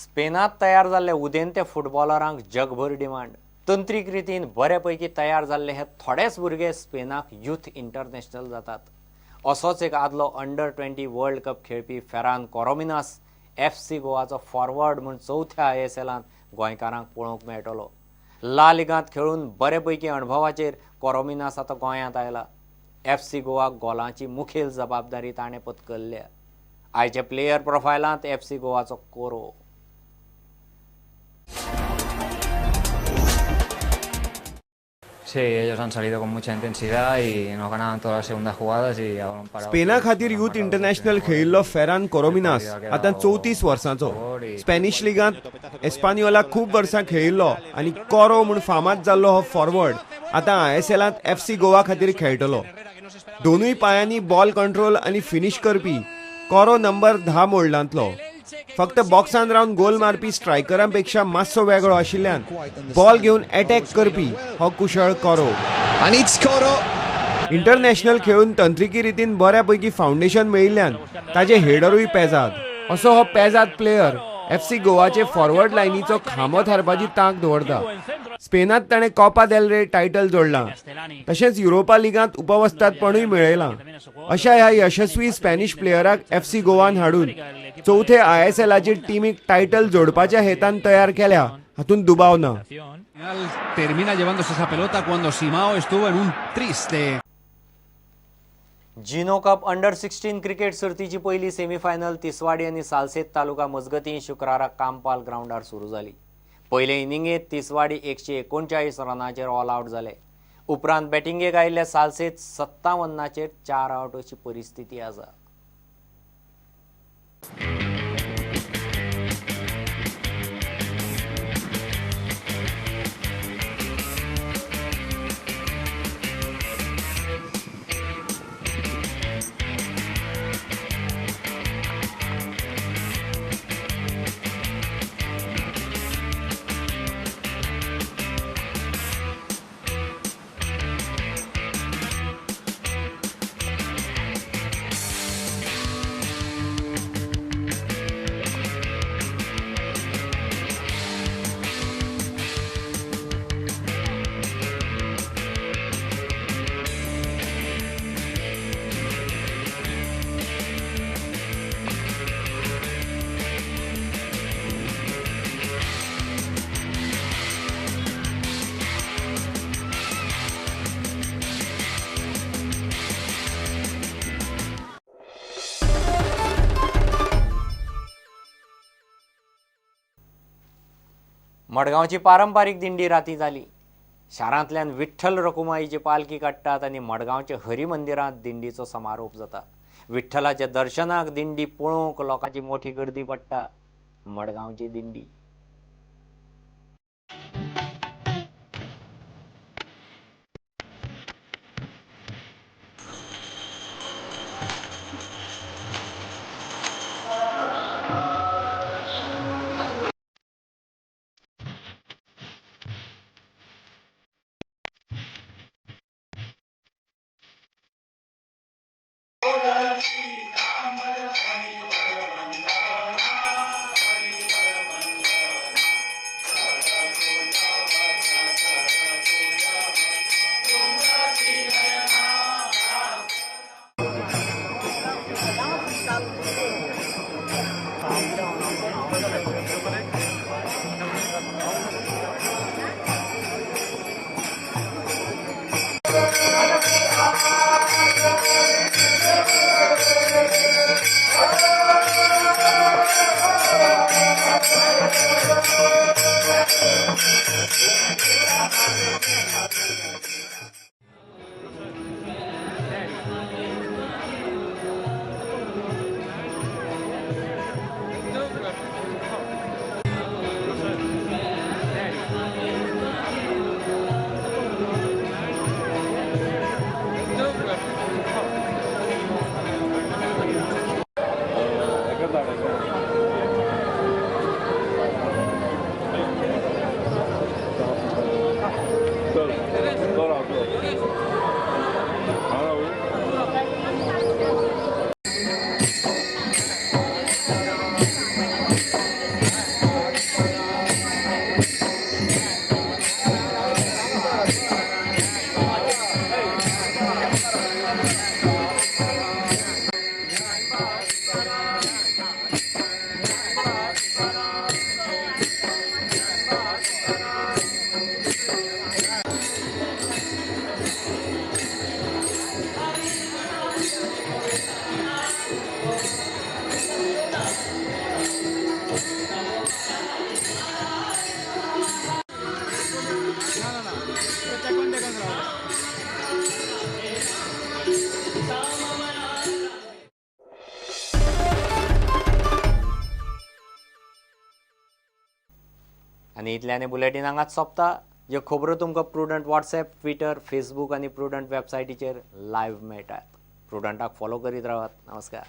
स्पेनांत तयार जाल्ले उदेंते फुटबॉलरांक जगभर डिमांड. तंत्रीक रितीन बरे पैकी तयार जाल्ले हे थोडेच भुरगे स्पेनाक यूथ इंटरनॅशनल जातात. असोच एक आदलो अंडर 20 वर्ल्ड कप खेळपी फेरान कोरोमिनास FC गोवाचो फॉरवर्ड म्हूण चवथ्या ISLांत गोंयकारांक पळोवंक मेळटलो. ला लिगांत खेळून बरे पैकी अणभवाचेर कोरोमिनास आतां गोंयांत आयला. FC गोवाक गोलांची मुखेल जबाबदारी ताणें पत्करल्या. आयच्या प्लेयर प्रोफायलांत FC गोवाचो कोरो. Sí, ellos han salido con mucha intensidad y nos ganaban todas las segundas jugadas y a balón parado. स्पेना खातीर यूथ इंटरनॅशनल खेळिल्लो फेरान कोरोमिनास आतां 34 वर्सांचो. स्पॅनिश लिगांत एस्पानियोलाक खूब वर्सां खेळिल्लो आनी कोरो म्हूण फामाद जाल्लो हो फॉरवर्ड आतां ISLांत FC Goa खातीर खेळटलो. दोनूय पायांनी बॉल कंट्रोल आनी फिनिश करपी कोरो नंबर 10 मोडलांतलो. फक्त बॉक्सान रावन गोल मारपी स्ट्रायकरां पेक्षा मातसो वेगळो आशिल्ल्यान बॉल घेवन अटॅक करपी हो कुशळ कोरो. इंटरनॅशनल खेळून तंत्रिकी रितीन बऱ्यापैकी फावंडेशन मेळिल्ल्यान ताजे हेडरूय पेजाद. असो हो पेजाद प्लेयर FC गोवाचे फॉरवर्ड लायनीचो खांबो थारपाची तांक दवरता. स्पेनांत ताणें कोपा देल रे टायटल जोडलां, तशेंच युरोपा लिगांत उपवस्तादपणूय मेळयलां. अशा ह्या यशस्वी स्पॅनिश प्लेयराक FC गोवान हाडून चवथे ISLाचे टिमीक टायटल जोडपाच्या हेतान तयार केल्या हातूंत दुबाव ना. Termina llevándose esa pelota cuando Simao estuvo en un triste. Gino cup under 16 cricket सर्तीची पयली सेमीफायनल तिसवाडी आनी सालसेत तालुका मजगतीं शुक्रारा कांपाल ग्रावंडार सुरू जाली. पयले इनिंगेंत तिसवाडी 139 रनाचेर ऑल आवट जाले. उपरांत बॅटिंगेक आयिल्ल्या सालसेत 57 4 आवट अशी परिस्थिती आसा. मडगांवची पारंपारीक दिंडी राती जाली. शारांतल्यान विठ्ठल रखुमाईची पालखी काडटात आनी मडगांवच्या हरी मंदिरांत दिंडीचो समारोप जाता. विठ्ठलाच्या दर्शनाक दिंडी पळोवंक लोकांची मोठी गर्दी पडटा. मडगांवची दिंडी. आनी इतल्यान बुलेटीन हांगाच सोंपता. ह्यो खबरो तुमकां प्रुडंट वॉट्सॅप, ट्विटर, फेसबूक आनी प्रुडंट वेबसायटीचेर लायव्ह मेळटात. प्रुडंटाक फॉलो करीत रावात. नमस्कार.